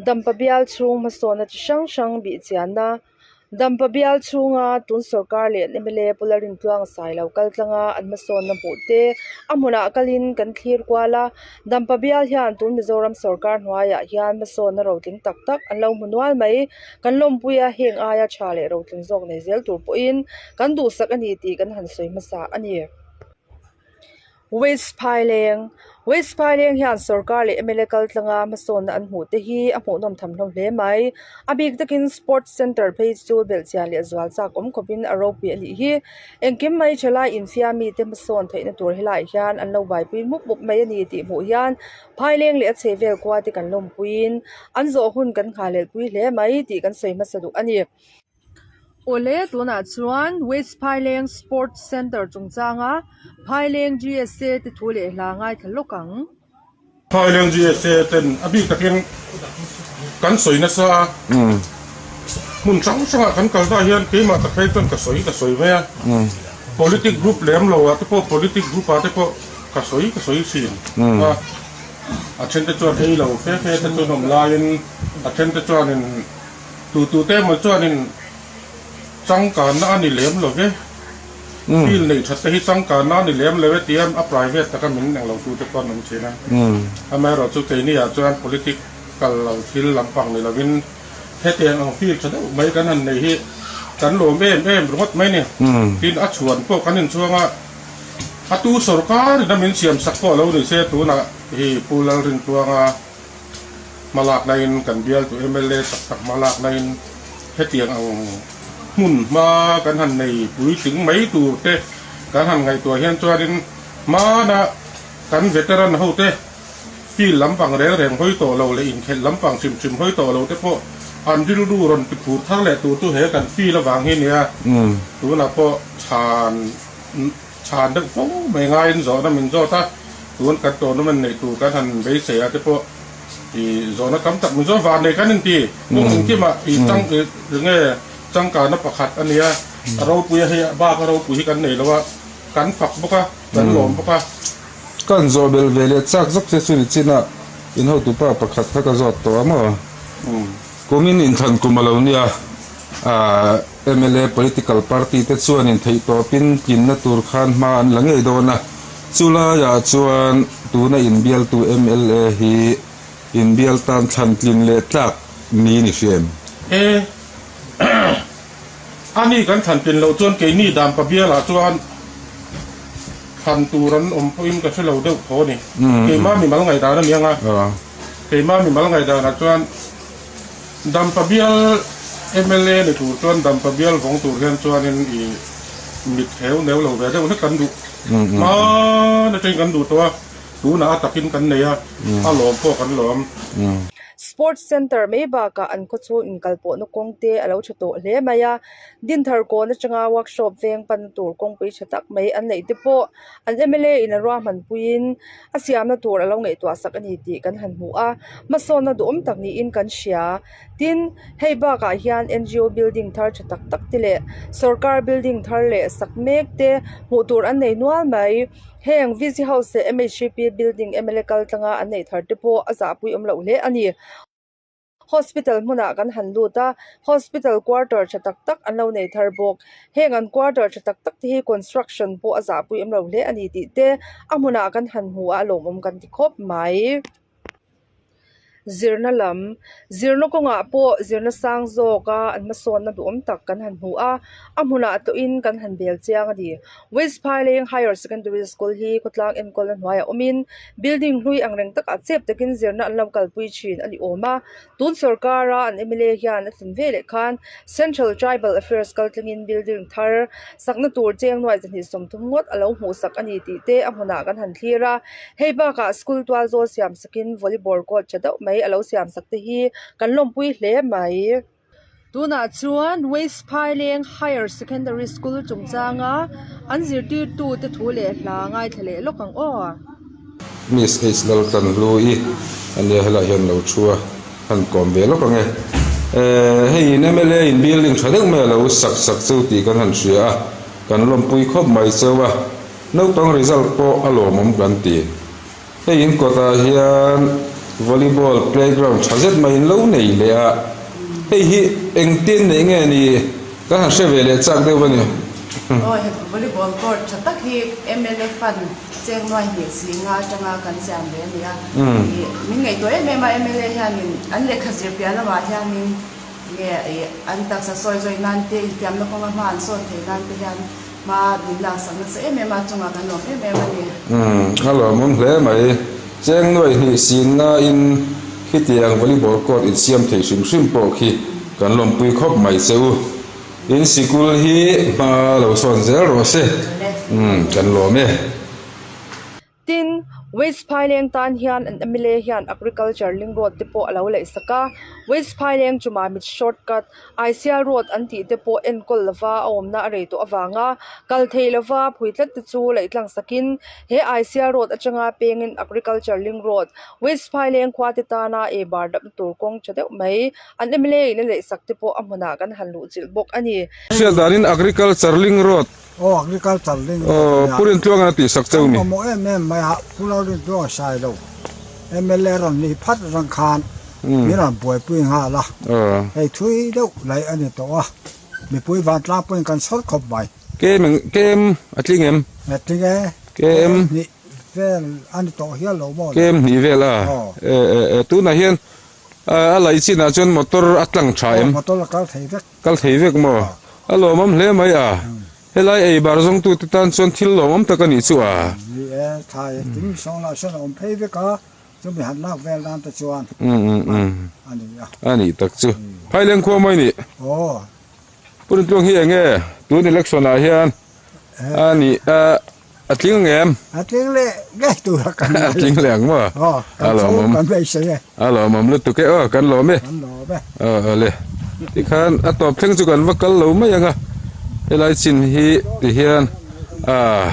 Dampa bial chhung hmasawnna chi hrang hrang bih chianna, Dampa bial chhunga tun sorkar leh mla Pu Lalrintluanga Sailo kal tlanga an hmasawnna hmuh te a hmunah kalin kan thlir kual a. Dampa bial hian tun Mizoram sorkar hnuaiah hian hmasawnna rotling tak tak an lo hmu nual mai. Kan lawmpui a, heng aia tha leh rotling zawk nei zel tur pawhin kan duhsak a ni tih kan han sawi hmasa a ni. West Phaileng West Phaileng hian sorkar leh mla kal tlanga hmasawnna an hmuh te hi a hmuhnawm tham hlawm hle mai. A bik takin Sports Centre phei chu belhchian leh zual chak awm khawpin a ropui a nih hi. Engkim mai thalai infiam mite hmasawn theihna tur helaiah hian an lo buaipui mup mup mai a ni tih hmuh hian Phaileng leh a chhehvel khua te kan lawmpuiin an zawh hun kan nghahlelhpui hle mai tih kan sawi hmasa duh a ni. Awle tunah chuan West Phaileng Sports Centre chungchanga Phaileng GSA te thu leh hla ngaithla lawk ang. Phaileng GSA ten a bik takin kan sawi nasa a, hmun hrang hrangah kan kal dah hian keimah tak phei chuan ka sawi ka sawi mai a, politic group lem lo ah te pawh politic group ah te pawh ka sawi ka sawi thin a, a then te chuan ei lo fe fe te chuan awm laiin a then te chuanin Tu tu te emaw chuanin changkanna a ni lem lo ve, field neih that te hi changkanna a ni lem lo e tia a private taka min eng lo tu te pawh an awm thin a. Amaherawh chu keini ah chuan political lo thil lampang ni lovin hetiang ang field tha deuh mai kan han nei hi kan lawm em em ringawt mai ni. Tin a chhuan pawh kan inchhuang a, a tu sorkar in a min siam sak pawh lo ni se tunah hi Pu Lalrintluanga Hmalaknain kan bialtu mla tak tak hmalaknain hetiang ang hmun hma kan han nei puitling mai tur te kan han ngaihtuah hian chuanin hmana kan veteran ho te field lampang reng reng hawi tawh lo leh inkhelh lampang hrim hrim hawi tawh lo te pawh an rilru rawn ti phur thar leh tur chu he kan field avang hi nia tunah pawh chhan Chhan deuh fo mai ngaiin zawhna min zawt a, tun kan tournament neih tur kan han beisei a te pawh ih zawhna tam tak min zawt vang nei kan inti. Kawng engkimah ih chang ih nge changkanna pakhat a nia, a ropui a hei bak a ropui hi kan nei lo a, kan fak bawk a, kan lawm bawk a. Kan zawh belh ve leh chak zawk che chu ni chin a, in hotupa pakhat kha ka zawt tawh a maw? Kumin inthlan kum a lo nia. Mla political party te chuanin theihtawpin tlinna tur khan hma an la ngei dawn a, chulaiah chuan tuna inbialtu mla hi inbial tan thlan tlin leh tlak niin i hria em? E, a ni kan thlan tlin loh chuan keini Dampa bialah chuan thlan tur an awm pawhin ka hre lo deuh tho a ni. Keimah mimal ngaihdan a ni ang a, keimah mimal ngaihdanah chuan Dampa bial mla ni tur chuan Dampa bial vawng tur hian chuanin i mit heu neu lo ve deuh hlek kan duh hman atangin kan duh tawh a, tunah a takin kan nei a, a lawm pawh kan lawm. Sports Centre mai bakah an khaw chhung inkalpawhna kawng te a lo tha tawh hle mai a, Dinthar kawn atanga workshop veng pan tur kawngpui tha tak mai an neih te pawh an mla in a ruahman puiin A siamna tur a lo ngaihtuah sak a ni tih kan han hmu a, hmasawnna duhawm tak niin kan hria. Tin, hei bakah hian ngo building thar tha tak tak te leh sorkar building thar leh sak mek te hmuh tur an nei nual mai. Heng VC House leh MHCP building mla kal tlanga an neih thar te pawh a zahpui awm loh hle a ni. Hospital hmunah kan han lut a, hospital quarter tha tak tak an lo nei thar bawk. Heng an quarter tha tak tak te hi construction pawh a zahpui awm lo hle a ni tih te a hmunah kan han hmu a, a lawmawm kan ti khawp mai. Zirna lam, zirna kawngah pawh zirna sang zawk a an hmasawnna duhawm tak kan han hmu a, a hmunah tawhin kan han bel chiang a ni. West Phaileng Higher Secondary School hi khawtlang enkawlna hnuaiah awmin building hlui ang reng takah chep takin zirna an lo kalpui thin a ni awm a. Tun sorkara an mla hian a tlin veleh khan Central Tribal Affairs kaltlingin building thar sakna tur cheng nuai zahnih 30 ngawt a lo hmuhsak a ni tih te a hmunah kan han thlir a. Hei bakah school tual zawl siam sakin volleyball court tha deuh mai a lo siam sak te hi kan lawmpui hle mai. Tunah chuan West Phaileng Higher Secondary School chungchanga an zirtirtute thu leh hla ngaithla leh lawk ang aw. Miss H Laltan Hlui ania helaiah hian lo thu a, han kawm ve lawk ang e. Hei in mla in building tha deuh mai a lo sak sak cheu tih kan han hria a, kan lawmpui khawp mai cheu a, naupang result pawh a lawmawm kan ti. Hei in kawtah hian Volleyball playground tha zet mai in lo nei leh a, hei hi engtin neih nge ni kan han hre ve leh chak deuh a ni. Aw he volleyball court tha tak hi mla fund cheng nuai hnih si nga atanga kan siam ve a ni a, ih min ngaihtuah em em a mla hianin an lehkha zir piah lamah hianin nge ih an taksa sawi zawih nan te infiamna kawnga hma an sawn theih nan te hian hma min laksak nasa em em a chungah kan lawm em em a ni. Umm a lawmawm hle mai. Cheng nuai hnih sin nain khitiang volleyball court insiam thei hrim hrim pawh khi kan lawmpui khawp mai che u. In sikul hi hma lo sawn zel rawh se. Umm kan lawm e. Tin, West Phaileng tan hian an mla hian Agriculture link road te pawh a lo laih sak a. West Phaileng chuma mit short cut Aisial road an tih te pawh enkawl lova a awmna a rei tawh avanga kal theih lova phui tlat te chu laih tlang sakin he Aisial road atanga pengin Agriculture link road West Phaileng khua te tana ei bar dapna tur kawng tha deuh mai an mla in a laih sak te pawh a hmunah kan han luh chilh bawk a ni. Hriat danin Agriculture link road Aw Agriculture link road a nia. Pu Rintluanga a tihsak cheu ni. Kan mamawh em em mai a, Pu Lalrintluanga sai lo mla rawn nih phat rang khan min rawn buaipui nghal a, hei thui deuh laih a ni tawh a, mipui vantlang pawhin kan sawr khawp mai. Kem kem a tling em? A tling e, kem hnih vel a ni tawh hial lo maw le? Kem hnih vel a, e e tunah hian a laih chinah chuan motor a tlang tha em? Aw motor a kal thei vek. Kal thei vek maw? A lawmawm hle mai a. Helai ei bar zawngtute tan chuan thil lawmawm tak a nih chu a. Ni e, thlai engkim sawng lah sawn a awm phei vek a, chumi han lak vel nan te chuan a ni a. A nih tak chu. Phaileng khua mai nih. Aw. Pu Rintlung hi eng nge tun election ah hian a nih a a tling ang em? A tling leh ngei tur a kan A tling leh ang maw? Aw, kan chho kan beisei e. A lawmawm lutuk e aw, kan lawm e. Kan lawm e. Aw awle. Tikhan a tawp thleng chu kan va kal lo mai ang a, helai chin hi tihian ah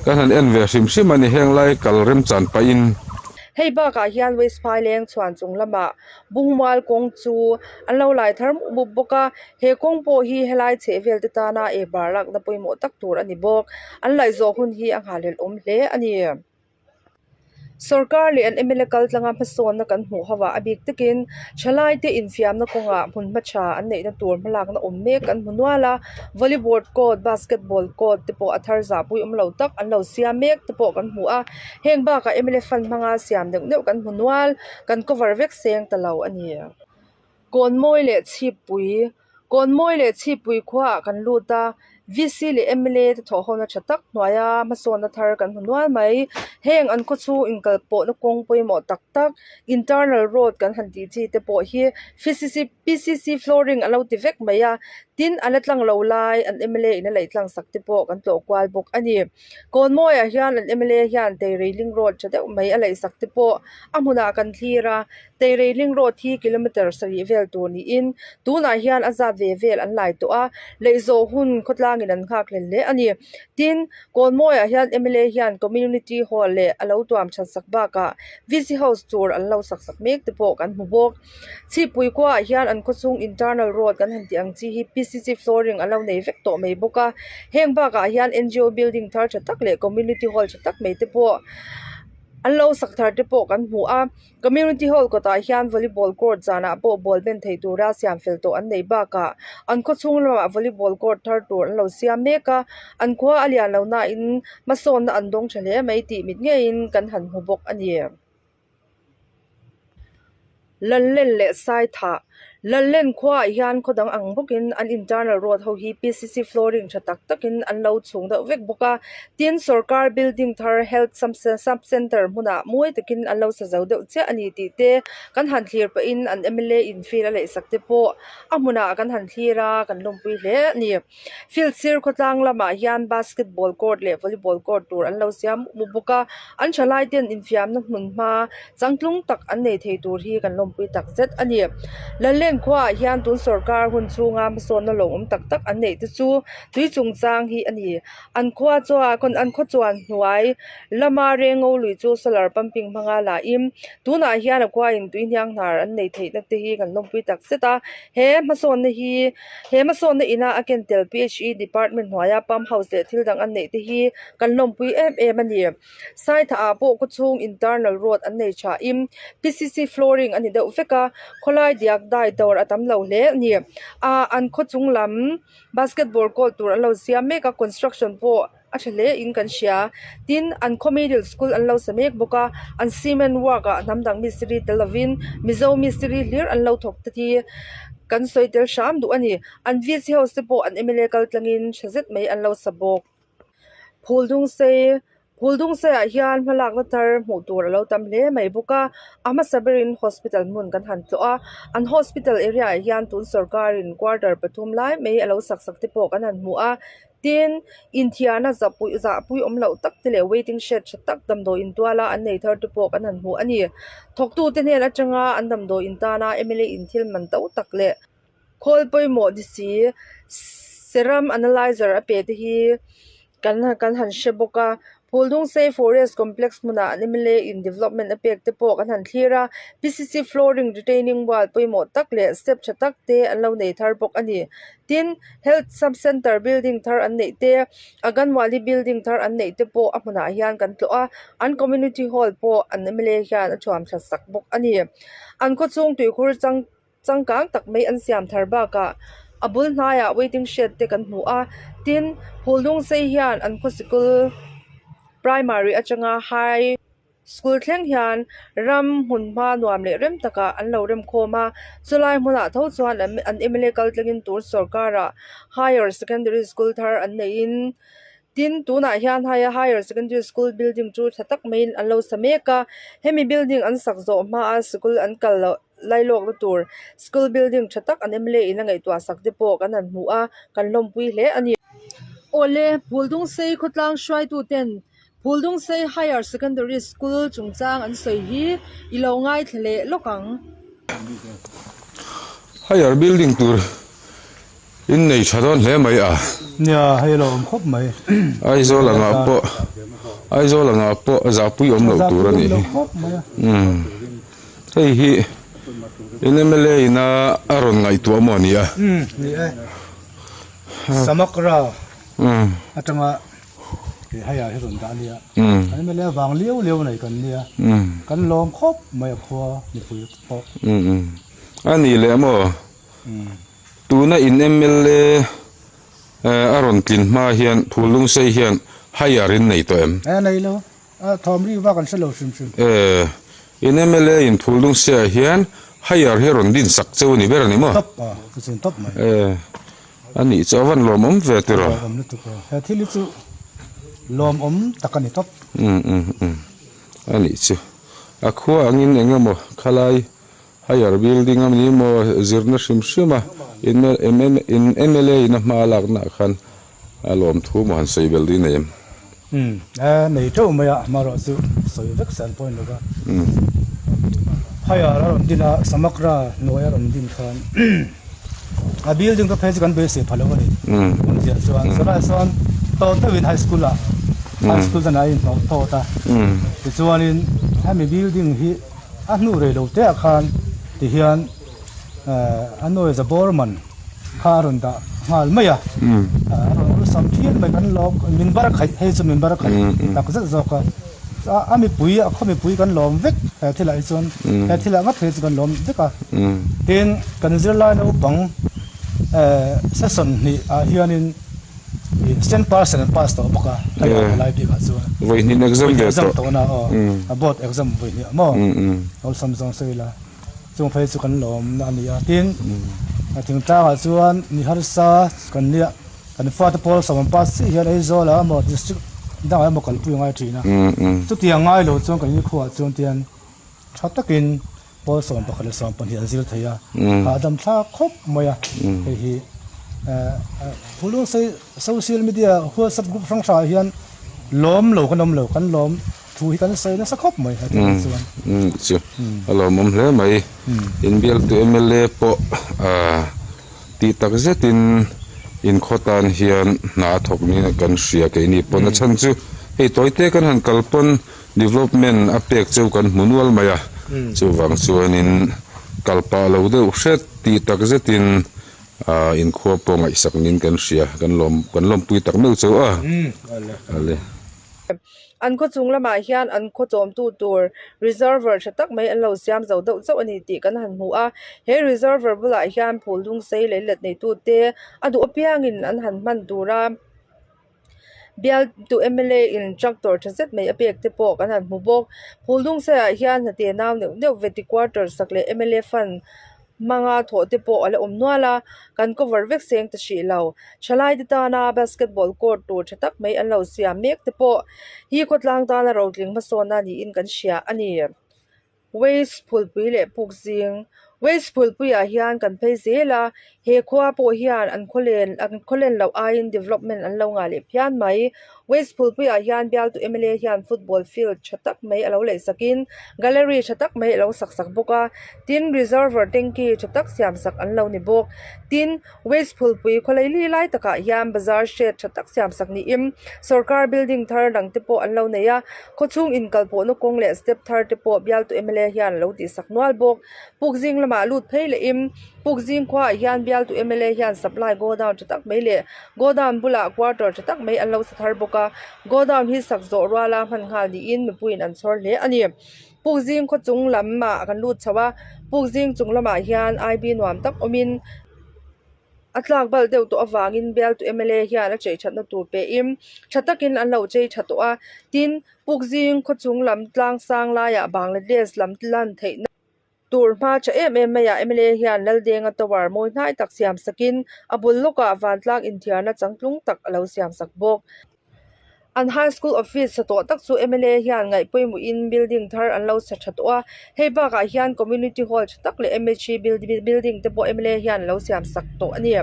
kan han en ve hrim hrim a ni heng lai kal remchan pahin. Hei bakah hian West Phaileng chhuan chung lamah Bungmual kawng chu an lo lai thar mup mup bawk a, he kawng pawh hi helai chheh vel te tana ei bar lakna pawimawh tak tur a ni bawk. An laih zawh hun hi a nghahhlelh awm hle a ni. Sorkar leh an mla kal tlanga hmasawnna kan hmuh ho ah a bik takin thalai te infiamna kawngah hmun hma tha an neihna tur hmalakna awm mek kan hmu nual a volleyball court basketball court te pawh a thar zahpui awm lo tak an lo siam mek te pawh kan hmu a heng bakah mla fund hmanga siam deuh deuh kan hmu nual kan cover vek seng ta lo a ni. Kawnmawi leh chhippui Kawnmawi leh chhippui khuaah kan lut a, VC leh mla te thawhhona tha tak hnuaia hmasawnna thar kan hmu nual mai. Heng an khaw chhung inkalpawhna kawng pawimawh tak tak internal road kan han tih chi te pawh hi PCC flooring a lo ti vek mai a, tin a la tlang lo lai an mla in a laih tlang sak te pawh kan tlawh kual bawk a ni. Kawnmawiah hian an mla hian Teirei road tha deuh mai a laih sak te pawh a hmunah kan thlir a. Teirei road hi kilometer sarih vel tur niin tunah hian a zat ve vel an lai tawh a, lei zawh hun khawtlangin an nghak hlel hle a ni. Tin, Kawnmawiah hian mla hian community hall leh a lo tuam that sak bakah VC house tur an lo sak sak mek te pawh kan hmu bawk. Chhipui khuaah hian an khawchhung internal road kan han tih ang chi hi PCC flooring a lo nei vek tawh mai bawk a, heng bakah hian ngo building thar tha tak leh community hall tha tak mai te pawh an lo sak thar te pawh kan hmu a, community hall kawtah hian volleyball court zanah pawh ball ben theih tura siam fel tawh an nei bakah an khawchhung lamah volleyball court thar tur an lo siam mek a, an khua a lian lo nain hmasawnna an dawng tha hle mai tih mit ngeiin kan han hmu bawk a ni. Lallen leh Saithah Lallen khuaah hian khaw dang ang bawkin an internal road ho hi PCC flooring tha tak takin an lo chhung deuh vek bawk a tin sorkar building thar health sub center hmunah mawi takin an lo sa zo deuh chiah a ni tih te kan han thlir pahin an mla in field a laih sak te pawh a hmunah kan han thlir a kan lawmpui hle a ni. Field sir khawtlang lamah hian basketball court leh volleyball court tur an lo siam mup mup bawk a an thalai ten infiamna hmun hma changtlung tak an nei thei tur hi kan lawmpui tak zet a ni. Lallen. Heng khuaah hian tun sorkar hun chhunga hmasawnna lo awm tak tak an neih te chu tui chungchang hi a ni. An khua chuan an khaw chuan hnuai lama rengo lui chu solar pumping hmanga lahin tunah hian a khuain tui hniang hnar an nei theihna te hi kan lawmpui tak zet a. He hmasawnna hi he hmasawnna ina a ken tel phe department hnuaia pump house leh thil dang an neih te hi kan lawmpui em em a ni. Saitha ah pawh khawchhung internal road an nei thain P C C flooring a ni deuh vek a khawlai diak dai dawr a tam lo hle a ni. Ahh an khaw chung lam basketball court tur an lo siam mek a construction pawh a tha hle in kan hria tin an khaw middle school an lo sa mek bawk a an cement work ah hnam dang mistiri tel lovin mizo mistiri hlir an lo thawk te hi kan sawi tel hram duh a ni an V C house te pawh an M L A kal tlangin tha zet mai an lo sa bawk. Phul dung sei phul dung seiah hian hmalakna thar hmuh tur a lo tam hle mai bawk a a hmasa berin hospital hmun kan han tlawh a an hospital area ah hian tun sorkarin quarter pathum lai mai a lo sak sak te pawh kan han hmu a tin inthiarna zahpui zahpui awm loh tak te leh waiting shed tha tak damdawi in tuala an nei thar te pawh kan han hmu a ni thawktu te hnen atanga an damdawi in tana M L A in thil man to tak leh khawl pawimawh ni si serum analyzer a pe te hi kan kan han hre bawk a Phuldungsei forest complex hmunah an M L A in development a pek te pawh kan han thlir a P C C flooring retaining wall pawimawh tak leh step tha tak te an lo nei thar bawk a ni tin health sub center building thar an neih te anganwadi building thar an neih te pawh a hmunah hian kan tlawh a an community hall pawh an M L A hian a thuam that sak bawk a ni an khawchhung tuikhur chang Changkang tak mai an siam thar bakah a bul hnaiah waiting shed te kan hmu a tin Phuldungsei hian an khaw sikul primary atanga high school thleng hian ram hmun hma nuam leh rem takah an lo rem khawm a chulai hmunah tho chuan an M L A kal tlangin tur sorkarah higher secondary school thar an neihin Tin, tunah hian hei a higher secondary school building chu tha tak maiin an lo sa mek a, hemi building an sak zawh hmaa sikul an kal loh lailawkna tur school building tha tak an M L A in a ngaihtuah sak te pawh kan han hmu a, kan hlawmpui hle a ni. Awle, Phuldungsei khawtlang hruaituten Phuldungsei Higher Secondary School chungchang an sawi hi i lo ngaithla leh lawk ang. Higher building tur In nei tha dawn hle mai a. Nia, hei lo awm khawp mai. Aizawl angah pawh Aizawl angah pawh zahpui awm loh tur a nih hi. Umm hei hi in mla in a a rawn ngaihtuah maw ni a? Umm ni e. Samakra atanga hei ah hi rawn dah a nia. Kan mla vang liau liau nei kan nia. Kan lawm khawp mai a khua mipui pawh. Umm a nih leh maw? Tuna in mla a rawn tlin hma hian Phulungsei hian higher in nei tawh em? E nei lo, a thawm ri vak an hre lo hrim hrim. E, in mla in Phulungsei ah hian higher hi a rawn din sak cheu a ni ber a ni maw? Top a, chu chuan top mai. E, a nih chu a van lawmawm ve tiraw? A lawmawm lutuk a, he thil hi chu lawmawm tak a ni top. Um um um, a nih chu. A khua angin eng emaw khalai Higher building a ni maw zirna hrim hrim a in mla in a hma lakna ah khan a lawm thu maw han sawi bel ding nei em? Umm e nei teuh mai a amaherawh chu sawi vek san pawh a ni lo va. Higher a rawn din a Samakra hnuai a rawn din khan a building te phei chu kan beisei pha lo a ni. Awmzia chuan chulaiah chuan tawt deuhin high school ah high school chuan a inhnawh tawt a tichuanin hemi building hi A hnu rei lo te ah khan ti hian a nuai za bawr man kha a rawn dah nghal mai a, a rawn awlsam phian mai kan lawm min bar khaih hei chu min bar khaih tak zet zawk a, a mipui a khaw mipui kan lawm vek he thil ah hi chuan he thil ah ngat phei chu kan lawm vek a, tin kan zirlai naupang session hnih ah hianin. Cent percent an pass tawh bawk a, hei a palai bik ah chuan. Vawihnih exam ve tawh. Exam tawh na aw, a board exam vawihnih ah maw. Awlsam zawng sawi ila, chung phei chu kan lawm na a ni a. Tin, a thingtlang ah chuan mi harsa kan nia, kan fate pawl sawm an pass chiah hian Aizawl ah emaw district dangah emaw kalpui a ngai thin a. Chutiang ngai lo chuan kan inkhua ah chuan tian tha takin Pawl 11 leh 12 an zir thei a, hahdam thlak khawp mai a, hei hi Phulungsei social media whatsapp group hrang hrangah hian lawm lo kan awm lo, kan lawm. Thu hi kan sawi nasa khawp mai hetiang chuan. Umm chu a lawmawm hle mai. Inbialtu mla pawh tih tak zetin inkhaw tan hian hna a thawk niin kan hria keini pawn a chhan chu hei tawite kan han kal pawn development a pek cheu kan hmu nual mai a chuvang chuanin kal pah lo deuh hret tih tak zetin inkhua pawh ngaihsak niin kan hria kan lawm kan lawmpui tak meuh cheu a. Ale. An khaw chung lamah hian an khaw chawmtu tur reservoir tha tak mai an lo siam zo deuh chauh a ni tih kan han hmu a he reservoir bulah hian phul dung sei lei let nei tute a duh apiangin an han hman tur a bial tu m l a in tractor tha zet mai a pek te pawh kan han hmu bawk phul dung seiah hian hnate nau neuh neuh veti quarter sak leh m l a fund hmanga thawh te pawh a la awm nual a kan cover vek seng ta hrih lo thalai te tana basketball court tur tha tak mai an lo siam mek te pawh hi khawtlang tana rotling hmasawnna niin kan hria a ni waste phulpui leh puk zing waste phulpui ah hian kan phei zel a he khua pawh hian an khawlen an khawlen loh aiin development an lo ngah leh phian mai waste phulpui ah hian bialtu m l a hian football field tha tak mai a lo leh sak in gallery tha tak mai a lo sak sak bawk a tin reservoir tanky tha tak siam sak an lo ni bawk tin waste phulpui khawlei li lai takah hian bazar shed tha tak siam sak niin sawrkar building thar dang te pawh an lo nei a khawchhung inkalpawhna kawng leh step thar te pawh bialtu m l a hian a lo tih sak nual bawk puk zing lamah lut phei leh in puk zing khuaah hian bialtu m l a hian supply godown tha tak mai leh godown bulah quarter tha tak mai an lo sa thar bawk a godown hi sak zawh ruala hman nghal niin mipuiin an chhawr hle a ni puk zing khaw chung lamah kan lut chho a puk zing chung lamah hian I B nuam tak awmin a tlak balh deuh tawh avangin bialtu m l a hian a chei thatna tur pe in tha takin an lo chei tha tawh a tin puk zing khaw chung lam tlang sang laiah Bangladesh lam lan theihna. Tur hma tha em em maiah mla hian Laldenga tower mawi hnai tak siam sakin a bul lawkah vantlang inthiarna changtlung tak a lo siam sak bawk. An high school office sa tawh tak chu mla hian ngaih pawimawhin building thar an lo sa tha tawh a, hei bakah hian community hall tha tak leh mhe building te pawh mla hian a lo siam sak tawh a ni.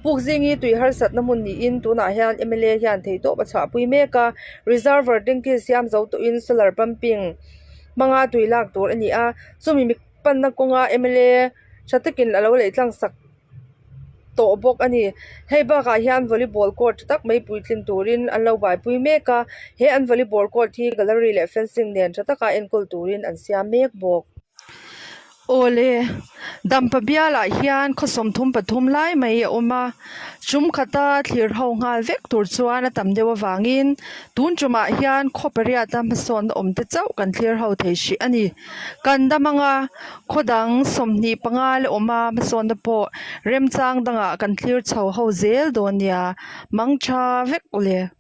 Puk zingi tui harsatna hmun niin tunah hian mla hian theihtawp a chhuahpui mek a, reservoir tanky siam zo tawhin solar pumping hmanga tui lak tur a ni a chumi mi panna kawnga mla tha takin a lo leh tlang sak tawh bawk a ni hei bakah hian volleyball court tha tak mai puitlin turin an lo buaipui mek a he an volleyball court hi gallery leh fencing nen tha taka enkawl turin an siam mek bawk. Awle, Dampa bialah hian khaw 33 lai mai a awm a, tum khata thlir ho nghal vek tur chuan a tam deuh avangin tun tumah hian khaw pariata hmasawnna awm te chauh kan thlir ho thei hrih a ni. Kan dam anga khaw dang 25 la awm a hmasawnna pawh remchang dangah kan thlir chho ho zel dawn nia, mang tha vek awle.